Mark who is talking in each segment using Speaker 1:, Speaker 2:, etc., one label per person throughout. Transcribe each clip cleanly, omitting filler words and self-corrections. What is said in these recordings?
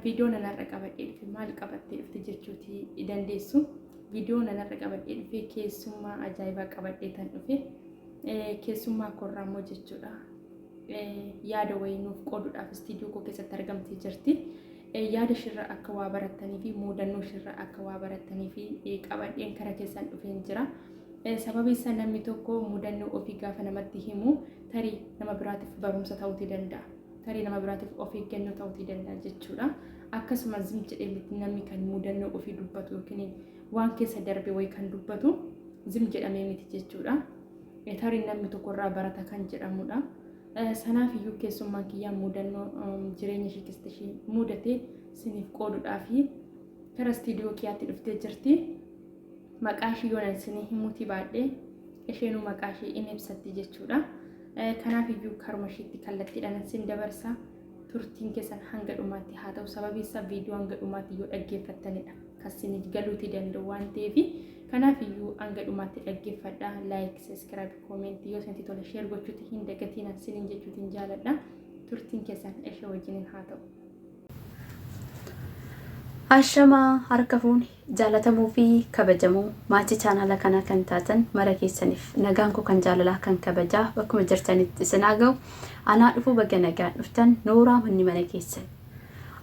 Speaker 1: Viidiyoo nan har'a qabadhee dhufe maal qabattee dhufte jechuuti dandeessu. Viidiyoo nan har'a qabadhee dhufe keessummaa ajaa'ibaa qabadhee tan dhufe. Keessummaa korraa immoo jechuudha. Yaada wayii nuuf qooduudhaaf istiidiyoo koo keessatti argamtee jirti. Yaada ishirra akka waa barattanii fi muudannoo ishirra akka waa barattanii fi qabadheen kara keessan dhufeen jira. Sababii isaa namni tokko mudannoo ofii gaafa namatti himu tarii nama biraatiif barumsa ta'uutii danda'a. Tarii nama biraatiif of eeggannoo ta'uutii danda'a jechuudha. Akkasuma zim jedhee miti namni kan mudannoo ofii dubbatu yookiin waan keessa darbe wayii kan dubbatu zim jedhamee miti jechuudha. Tarii namni tokko irraa barata kan jedhamudha. Sanaaf iyyuu keessummaan kiyyaa mudannoo jireenya ishee keessatti ishee mudate siniif qooduudhaafi gara istiidiyoo kiyyaatti dhuftee jirti. Maqaa ishii yoon isinii himuutii baadhee isheenuu maqaa ishee in ibsatti jechuudha. Kanaaf iyyuu karuma ishiitti kallattiidhaan isin dabarsa. Turtiin keessan hanga dhumaatti haa ta'u sababii isaa viidiyoo hanga dhumaatti yoo dhaggeeffattanidha. Kan isiniif galuutii danda'u waan ta'eef kanaaf iyyuu hanga dhumaatti dhaggeeffadha. Like, subscribe, comment yoo isinitti tole share gochuuti hin dagatiin isiniin jechuutiin jaaladha. Turtiin keessan ishee wajjiniin haa ta'u.
Speaker 2: Ashamaa harka fuune jaalatamuu fi kabajamoo maatii chaanaala kanaa kan taatan mara keessaniif nagaan koo kan jaalalaa kan kabajaa bakkuma jirtanitti isin haa ga'u. Anaa dhufuu baga nagaan dhuftan nooraa manni mana keessan.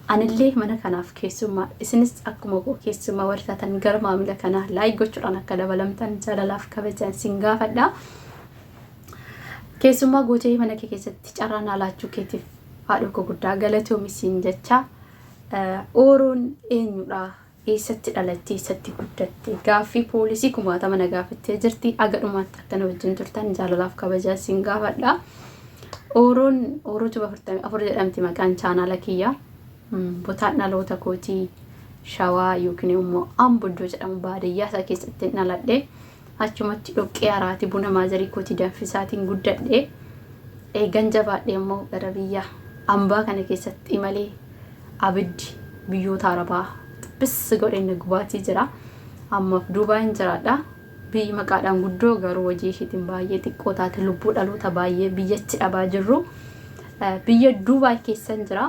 Speaker 2: Anillee mana kanaaf keessummaa isinis akkuma koo keessummaa warri taatan gara maamila kanaa laayik gochuudhaan akka dabalamtan jaalalaaf kabajaan sin gaafadha. Keessummaa gootee mana kee keessatti carraa naa laachuu keetiif haadhoo koo guddaa galatoomi siin jecha. Ooroon eenyudha? Eessatti dhalatte? Eessatti guddatte? Gaaffii poolisii kumaatama na gaafattee jirti. Aga dhumaatti akka na wajjin turtan jaalalaaf kabajaa siin gaafadha. Ooroon Ooroo Tuba 44 jedhamti maqaan chaanaala kiyya. Botaan dhaloota kootii Shawaa yookiin immoo Ambo iddoo jedhamu baadiyyaa isaa keessatti dhaladhe. Achumatti dhoqqee araati buna maazarii kootii danfisaatiin guddadhe. Eegan jabaadhe immoo gara biyya ambaa kana keessatti imalee abiddi biyyoota arabaa xibbis godhee na gubaatii jira. Ammaaf Duubaayin jiraadha. Biyyi maqaadhaan guddoo garuu hojii ishiitiin baay'ee xiqqoo taate lubbuu dhaloota baay'ee biyyatti dhabaa jirru. Biyya Duubaay keessan jira.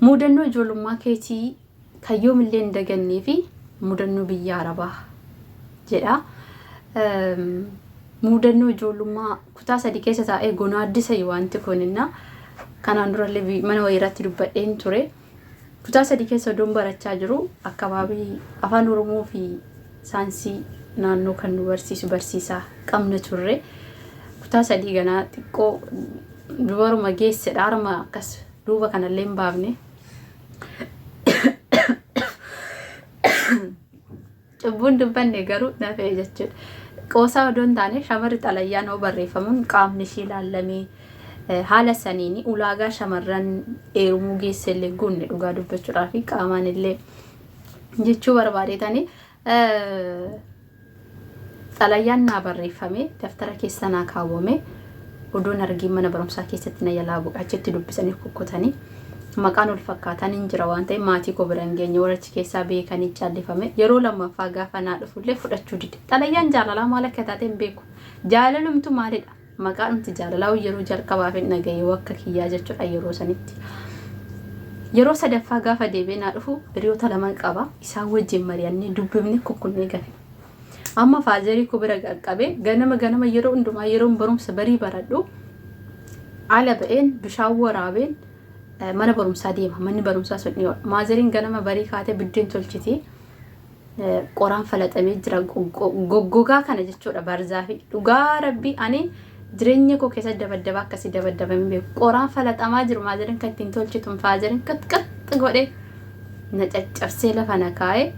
Speaker 2: Muudannoo ijoollummaa keetii kan yoomillee hin dagannee fi mudannoo biyya Arabaa jedha. Mudannoo ijoollummaa kutaa sadii keessa taa'ee gonaaddisa wanti kun inna kanaan durallee mana wayii irratti dubbadheen ture. Kutaa sadii keessa odoon barachaa jiru akkabaabii afaan Oromoo fi saayinsii naannoo kan nu barsiisu barsiisaa qabna turre. Kutaa sadii ganaa xiqqoo dubaruma geessedha harma akkas duuba kanallee hin baafne. Cubbuun dubbanne garuu nafee jechuudha. Qoosaa odoo hin taane shamarri xalayyaan hoo barreeffamuun qaamni ishii ilaallamee haala saniin ulaagaa shamarran heerumuu geesse illee guunne dhugaa dubbachuudhaa fi qaamaan illee jechuu barbaadeetani. Xalayyaan naa barreeffame daftara keessa naa kaawwame odoon argiin mana barumsaa keessatti na jalaa bu'e achitti dubbisanii kukkutanii maqaan wal fakkaataan hin jira waan ta'eef maatii koo bira hin geenye warra achi keessaa beekanii callifame yeroo lammaffaa gaafa naa dhufullee fudhachuu dide xalayyaan jaalalaa maal akka taate hin beeku jaalalumtu maalidha maqaadhumti jaalalaa yeroo jalqabaaf hin dhagaye wakka kiyyaa jechuudha yeroo sanitti. Yeroo sadaffaa gaafa deebi'ee naa dhufu hiriyoota laman qaba isaan wajjin mari'annee dubbifne kukkunnee gale. Amma faazarii koo bira qaqqabe ganama ganama yeroo hundumaa yeroon barumsa barii baradhu ala ba'een bishaan waraabeen mana barumsaa deema. Manni barumsaa sun dhiyoodha. Maazariin ganama barii kaatee biddeen tolchiti. Qoraan falaxamee jira goggogaa kana jechuudha barzaafi dhugaa rabbii ani jireenya koo keessa dabaddaba akkasii dabaddabamee beeku qoraan falaxamaa jiru maazariin kan ittiin tolchitu faazariin qaxqax godhee na caccabsee lafa na kaa'ee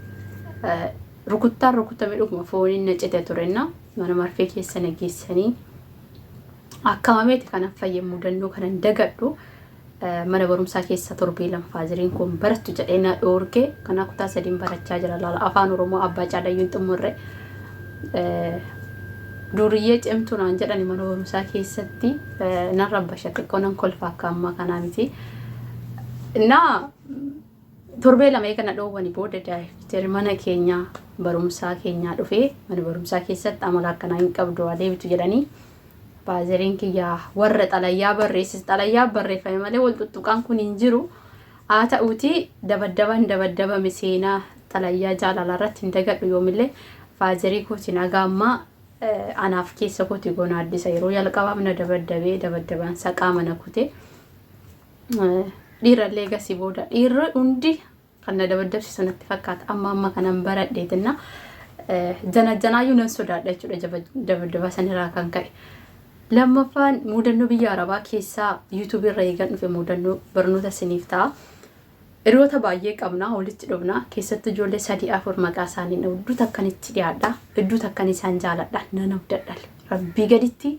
Speaker 2: rukuttaan rukutamee dhuguma fooniin na cite turenna mana marfee keessa na geessanii akkamameeti kanan fayye mudannoo kanan dagadhu mana barumsaa keessa torbee lama faaziriin kun barattu jedhee na dhoorke kanaa kutaa sadiin barachaa jira laala afaan oromoo abbaa caadayyuun xumurre duriyyee cimtuu naan jedhani mana barumsaa keessatti nan rabbasha xiqqoo nan kolfa akka ammaa kanaa miti. Naa torbee lama eega na dhoowwani booda daayrekteri mana keenyaa barumsaa keenyaa dhufee mana barumsaa keessatti amala akkanaa hin qabdu haa deebitu jedhanii baazeriin kiyya warra xalayyaa barreessise xalayyaa barreeffame malee wal tuttuqaan kun hin jiru. Haa ta'uutii dabaddaban dabaddabame seenaa xalayyaa jaalalaa irratti hin dagadhu yoomillee faazarii kootiin haga ammaa anaaf keessa kooti goona addisa yeroo jalqabaaf na dabaddabee dabaddabaan saqaa mana kute. Dhiirallee gasii booda dhiirri hundi kan na dabaddabsiisu natti fakkaata. Amma amma kanan baradheetinna jana janaayyuu nan sodaadha jechuudha dabaddaba sanirraa kan ka'e. Lammaffaan mudannoo biyya Arabaa keessaa yuutuubii irra eegan dhufe mudannoo barnoota isiniif ta'a. Hiriyoota baay'ee qabna, walitti dhufna. Keessattuu ijoollee sadii afur maqaa isaanii hedduu takkan itti dhiyaadha. Hedduu takkan isaan jaaladha. Nan abdadha. Rabbii gaditti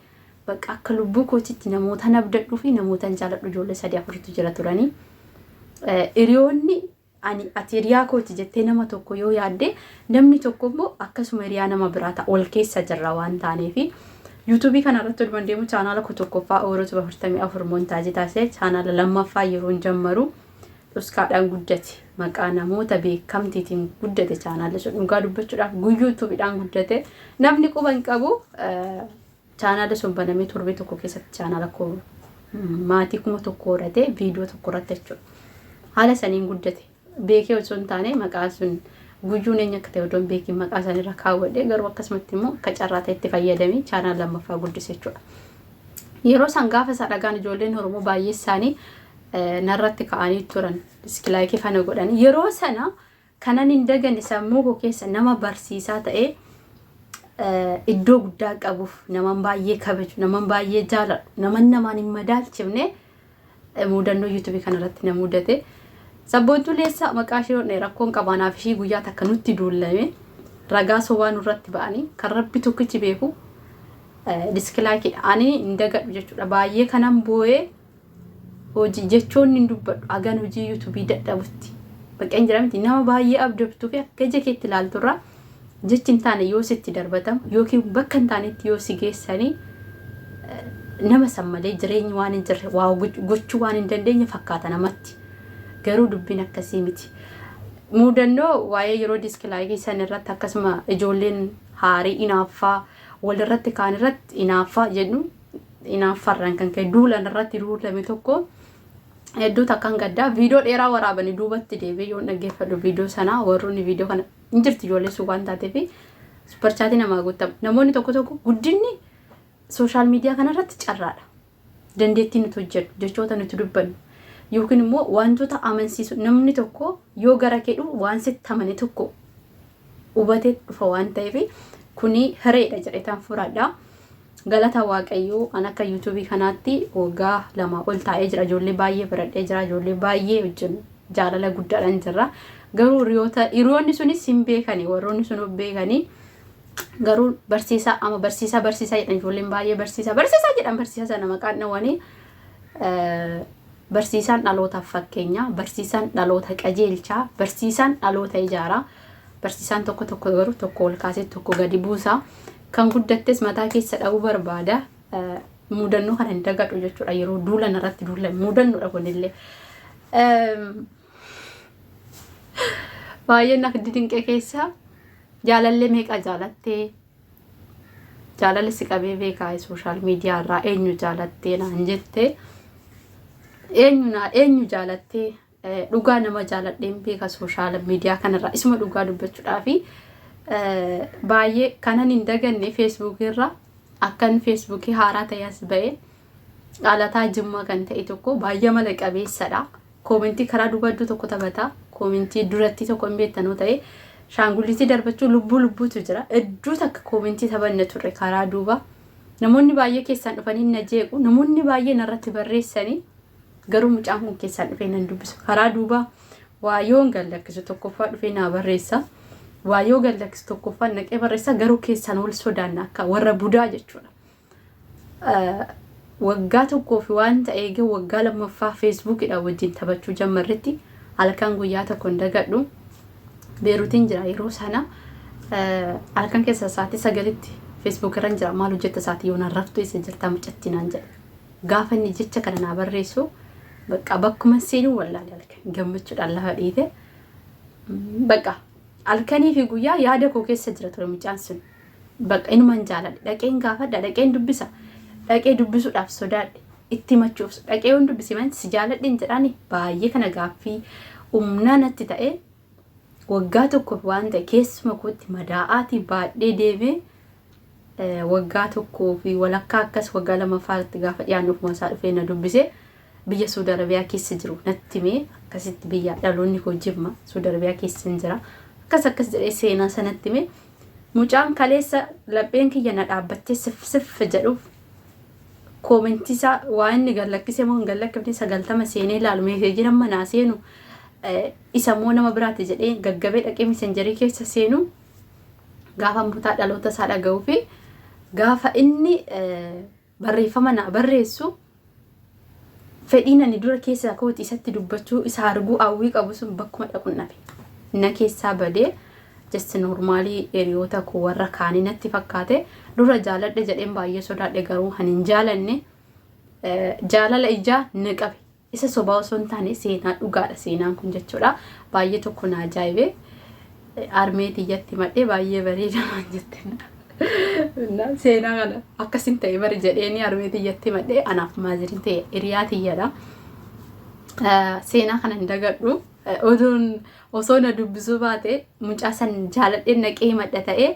Speaker 2: bakka akka lubbuu kootitti namoota abdadhuu fi namoota jaaladhu ijoollee sadii afurtu jira turanii. Hiriyoonni ani ati hiriyaa kooti jettee nama tokko yoo yaadde namni tokko immoo akkasuma hiriyaa nama biraa ta'a wal keessa jirra waan taaneefi. Yuutuubii kana irratti ol deemu chaanaala koo tokkoffaa Ooroo 44 montaajii taasisee chaanaala lammaffaa yeroon jammaru dhuskaadhaan guddate maqaa namoota beekamtiitiin guddate chaanaalli sun dhugaa dubbachuudhaaf guyyuu yuutuubiidhaan guddate namni quba hin qabu chaanaala sun banamee torbee tokko keessatti chaanaala koo maatii 1000 horate viidiyoo tokko irratti jechuudha. Haala saniin guddate beekee osoo hin taane maqaa sun guyyuun eenyu akka ta'e odoo hin beekin maqaa isaaniirra kaawwadhe garuu akkasumatti immoo akka carraa ta'e itti fayyadamee chaanaala lammaffaa guddise jechuudha. Yeroo san gaafa isaa dhagaan ijoolleen Oromoo baay'ee isaanii narratti ka'anii turan diskilaayikii fana godhanii yeroo sana kanan hin daganne sammuu koo keessa nama barsiisaa ta'ee iddoo guddaa qabuuf naman baay'ee kabaju naman baay'ee jaaladhu naman namaan hin madaalchifne mudannoo yuutuubii kanarratti na mudate. Sabboontuu Leessaa maqaa ishee hodhee rakkoon qabaanaaf ishii guyyaa takka nutti duullame ragaa sobaa nurratti ba'anii kan rabbi tokkichi beeku diskilaakiidha. Ani hin dagadhu jechuudha. Baay'ee kanan boo'ee hojii jechoonni hin dubbadhu hagan hojii yuutuubii dadhabutti. Bakka hin jiramti nama baay'ee abdattuu fi akka ija keetti ilaalturraa jechi hin taane yoo sitti darbatamu yookiin bakka hin taanetti yoo si geessanii nama san malee jireenyi waan hin jirre waa gochuu waan hin dandeenye fakkaata namatti. Garuu dubbiin akkasii miti. Mudannoo waa'ee yeroo diskilaayikii san irratti akkasuma ijoolleen haarii inaaffaa walirratti kaan irratti inaaffaa jedhu inaaffaarraan kan ka'e duulan irratti duulame tokko hedduu takkaan gaddaa viidiyoo dheeraa waraabanii duubatti deebi'ee yoon dhaggeeffadhu viidiyoo sanaa warroonni viidiyoo kana hin jirti ijoollee sun waan taateef supparchaatii namaa guuttamu. Namoonni tokko tokko guddinni sooshaal miidiyaa kanarratti carraadha. Dandeettii nuti hojjennu, jechoota nuti dubbannu yookiin immoo wantoota amansiisu namni tokko yoo gara kee dhufu waan sitti amane tokko hubatee dhufa waan ta'eef kuni hireedha jedheetan furadha. Galata Waaqayyoo an akka yuutuubii kanaatti waggaa 2 ol taa'ee jira. Ijoollee baay'ee baradhee jira. Ijoollee baay'ee wajjin jaalala guddaadhaan jirra. Garuu hiriyoonni sunis hin beekani. Warroonni sun beekanii garuu barsiisaa amma barsiisaa barsiisaa jedhan ijoolleen baay'ee barsiisaa barsiisaa jedhan barsiisaa sana maqaan dhawanii barsiisaan dhalootaaf fakkeenya barsiisaan dhaloota qajeelchaa barsiisaan dhaloota ijaaraa barsiisaan tokko tokko garuu tokko ol kaasee tokko gadi buusaa kan guddattes mataa keessa dha'uu barbaada mudannoo kana hin dagadhu jechuudha yeroo duulan irratti duulan mudannoodha kunillee. Baay'ee na dinqe keessaa jaalallee meeqa jaalattee jaalalli si qabee beekaa sooshaal miidiyaa irraa eenyu jaalattee naan jette eenyu naa eenyu jaalattee dhugaa nama jaaladheen beeka sooshaal miidiyaa kanarraa isuma dhugaa dubbachuudhaafi baay'ee kanan hin daganne feesbuukii irra akkan feesbuukii haaraa ta'e as ba'e dhalataa Jimmaa kan ta'e tokko baay'ee amala qabeessadha. Koomentii karaa duuba iddoo tokko taphata. Koomentii duratti tokko hin beektanoo ta'e shaangulliitii darbachuu lubbuu lubbuutu jira. Iddoo takka koomentii taphanna turre karaa duuba. Namoonni baay'ee keessaan dhufanii na jeequ. Namoonni baay'ee narratti barreessanii garuu mucaan kun keessaan dhufee nan dubbisu. Karaa duuba waa yoon gad lakkisu tokkoffaa dhufee naa barreessa. Waa yoo gad lakkisu tokkoffaa naqee barreessa garuu keessaan wal sodaanna akka warra budaa jechuudha. Waggaa tokkoo fi waan ta'e eega waggaa lammaffaa feesbuukidha wajjin taphachuu jammarretti halkan guyyaa tokko hin dagadhu. Beeruutiin jira yeroo sana halkan keessa sa'aatii 9tti feesbuuk irra jira maal hojjetta sa'aatii yoonaan raftu isa jirtaa mucattii naan jedhe. Gaafa inni jecha kana naa barreessu bakka bakkuma seenuu wallaale halkan gammachuudhaan lafa dhiite. Bakka halkanii fi guyyaa yaada koo keessa jira ture mucaan sun. Bakka inuman jaaladhe. Dhaqeen gaafadha, dhaqeen dubbisa. Dhaqee dubbisuudhaaf sodaadhe. Itti himachuuf dhaqee yoon dubbise malee si jaaladheen jedhaani baay'ee kana gaaffii humnaa natti ta'e waggaa tokkoof waan ta'e keessuma kootti madaa'aatii baadhee deemee waggaa tokkoo fi walakkaa akkas waggaa lammaffaatti gaafa dhiyaannu ofuma isaa dhufee na dubbise biyya Suudi Arabiyaa keessa jiru natti himee akkasitti biyya dhaloonni koo Jimma Suudi Arabiyaa keessa hin jira akkas akkas jedhee seenaa sanatti himee mucaan kaleessa lapheen kiyya na dhaabbattee sif sif jedhuuf koomentii isaa waa inni gad lakkise moo hin gad lakkifne 90 seenee ilaalu meeseejiin amma naa seenu isa moo nama biraati jedhee gaggabee dhaqee misenjarii keessa seenu gaafa mutaa dhaloota isaa dhaga'uu fi gaafa inni barreeffama naa barreessu fedhiin ani dura keessa kooti isatti dubbachuu isa arguu hawwii qabu sun bakkuma dhaqun dhabe. Na keessaa badee just normaalii hiriyoota koo warra kaanii natti fakkaate. Dura jaaladhe jedheen baay'ee sodaadhe, garuu kan hin jaalanne jaalala ijaa na qabe. Isa sobaa osoo hin taane seenaa dhugaadha seenaan kun jechuudha. Baay'ee tokko na ajaa'ibe. Armee tiyyatti madhee baay'ee bareeda naan jette. Seenaa kana akkasin ta'e bari jedheeni armee tiyyatti madhee anaaf maaziriin ta'e hiriyaa tiyyadha. Seenaa kana hin dagadhu. Odoon osoo na dubbisuu baate mucaa san jaaladhee naqee himadha ta'ee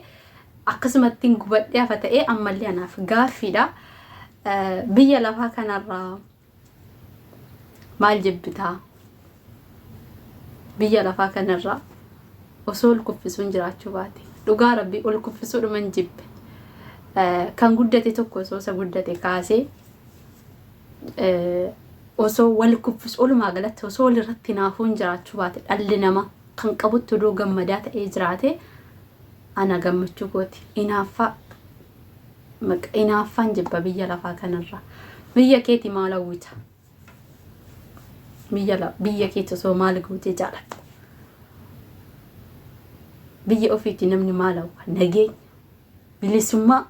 Speaker 2: akkasumatti gubadhee hafa ta'ee ammallee anaaf gaaffiidha. Biyya lafaa kanarraa maal jibbitaa? Biyya lafaa kanarraa osoo ol kuffisuun jiraachuu baate dhugaa rabbii ol kuffisuudhuman jibbe. Kan guddate tokko osoo isa guddate kaasee osoo wal kuffisu walumaa galatti osoo walirratti naafuun jiraachuu baate dhalli namaa kan qabutti odoo gammadaa ta'ee jiraate ana gammachuu kooti. Inaaffaa inaaffaan jibba biyya lafaa kanarra. Biyya keeti maal hawwita? Biyya biyya keeti osoo maal gootee jaalatta? Biyya ofiiti namni maal hawwa? Nageenya, bilisummaa.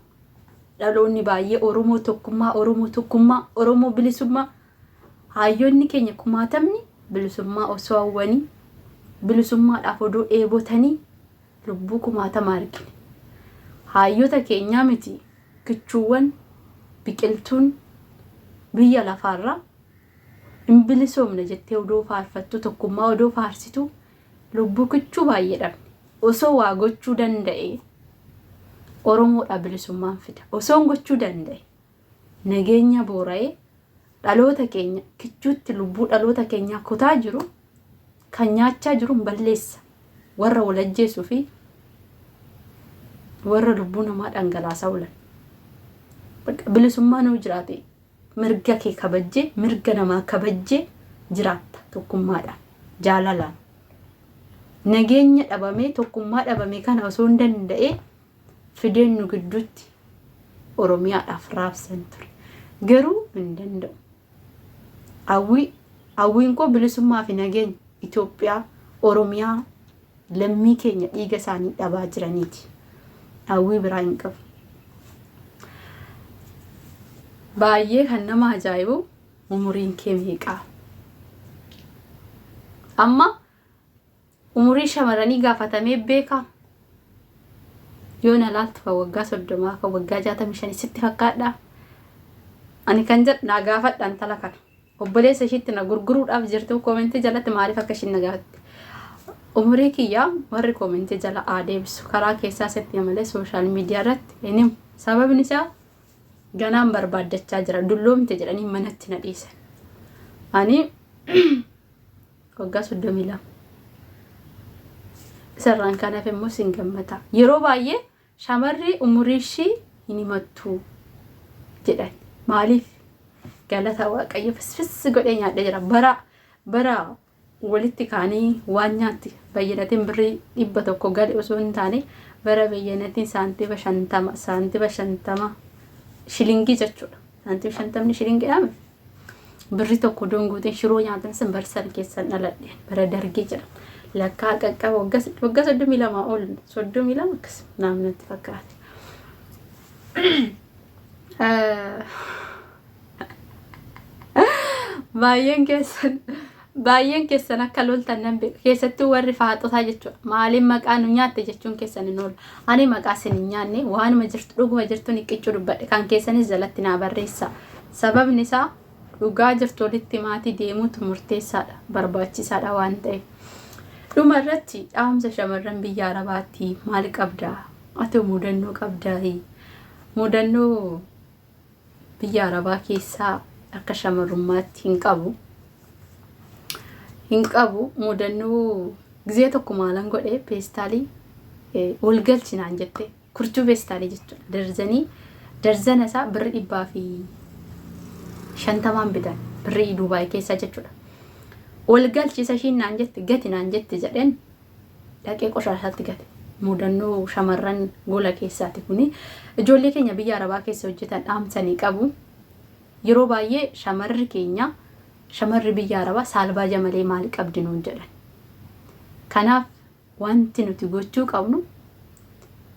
Speaker 2: Dhaloonni baay'ee Oromoo tokkummaa, Oromoo tokkummaa, Oromoo bilisummaa. Hayyoonni keenya kumaatamni bilisummaa osoo hawwanii, bilisummaadhaaf odoo dheebotanii lubbuu kumaatama argine. Hayyota keenyaa miti kichuuwwan biqiltuun biyya lafaarraa hin bilisoomna jettee odoo faarfattu tokkummaa odoo faarsitu lubbuu kichuu baay'ee dhabne. Osoo waa gochuu danda'e Oromoodhaa bilisummaan fida. Osoon gochuu danda'e nageenya boora'ee dhaloota keenya kichuutti lubbuu dhaloota keenyaa kutaa jiru kan nyaachaa jiru balleessa. Warra wal ajjeesuu fi warra lubbuu namaa dhangalaasaa oolan. Bilisummaa nuu jiraate mirga kee kabajjee mirga namaa kabajjee jiraatta tokkummaadhaan jaalalaan. Nageenya dhabamee tokkummaa dhabame kana osoo hin danda'ee fideen nu gidduutti Oromiyaadhaaf raabsan ture. Garuu hin danda'u. Hawwii hawwiin koo bilisummaa fi nageenya Itoophiyaa, Oromiyaa lammii keenya dhiiga isaanii dhabaa jiraniiti. Hawwii biraa hin qabu. Baay'ee kan nama ajaa'ibu umuriin kee meeqaa? Amma umurii shamarranii gaafatamee beekaa? Yoo na laaltu kan waggaa 30 kan waggaa 65 sitti fakkaadhaa? Ani kan jedhu naa gaafadha intala kana. Obboleessa ishiitti na gurguruudhaaf jirtu koomentii jalatti maaliif akka ishiin na gaafatte? Umurii kiyyaa warri koomentii jala haa deebisu. Karaa keessaa sitti malee sooshaal miidiyaa irratti hin himu. Sababni isaa ganaan barbaaddachaa jira. Dulloomte jedhanii manatti na dhiisan. Ani waggaa 32. Isarraan kan hafe immoo sin gammata. Yeroo baay'ee shamarri umurii ishii hin himattu jedhan. Maaliif? Galata Waaqayyo fisfis godhee nyaadhee jira. Bara bara walitti kaanii waan nyaatti bayyanatiin birrii 100 gale osoo hin taane bara bayyanatiin saantiba 50 saantiba 50 shilingii jechuudha. Saantiba shantamni shilingiidhaa birri tokko donguutiin shiroo nyaatan san bara san keessan dhaladhe bara dargii jedhama. Lakkaa qaqqaba waggaa 32 ol 32 akkas naaf natti fakkaate. Baay'een keessan baay'een keessan akka loltan nan beeka. Keessattuu warri faaxotaa jechuudha. Maaliin maqaa nu nyaatte jechuun keessan hin oolu. Ani maqaa isin hin nyaanne waanuma jirtu dhuguma jirtu niqqicuu dubbadhe. Kan keessanis jalatti naa barreessa. Sababni isaa Dhugaa jirtu walitti maatii deemuutu murteessaadha, barbaachisaadha waan ta'eef. Dhuma irratti dhaamsa shamarran biyya Arabaatti maal qabdaa? Ati mudannoo qabdaa? Mudannoo biyya Arabaa keessaa akka shamarrummaatti hin qabu. Hin qabu mudannoo gizee tokko maalan godhe peestaalii wal galchi naan jette kurchuu peestaalii jechuudha. Darzanii darzana isaa birri 150n bitan birrii Duubaay keessaa jechuudha. Wal galchi isa ishiin naan jette gati naan jette jedheen dhaqee qoshaashaatti gate. Mudannoo shamarran gola keessaati kuni. Ijoollee keenya biyya Arabaa keessa hojjetan dhaamsanii qabu. Yeroo baay'ee shamarri keenya shamarri biyya Arabaa saalbaaja malee maal qabdi nuun jedhan. Kanaaf wanti nuti gochuu qabnu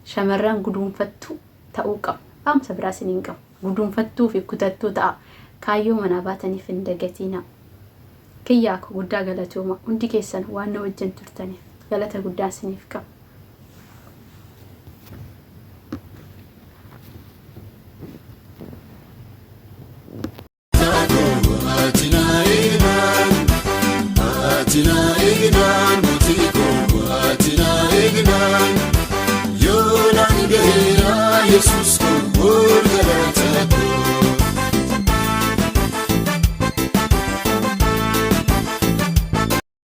Speaker 2: shamarran guduunfattuu ta'uu qabna. Dhaamsa biraa isiniin qabu. Guduunfattuu fi kutattuu ta'a. Kaayyoo manaa baataniif hin dagatinaa. Kiyyaa koo guddaa galatooma hundi keessan waan na wajjin turtaniif galata guddaa isiniif qaba.
Speaker 3: Yesus.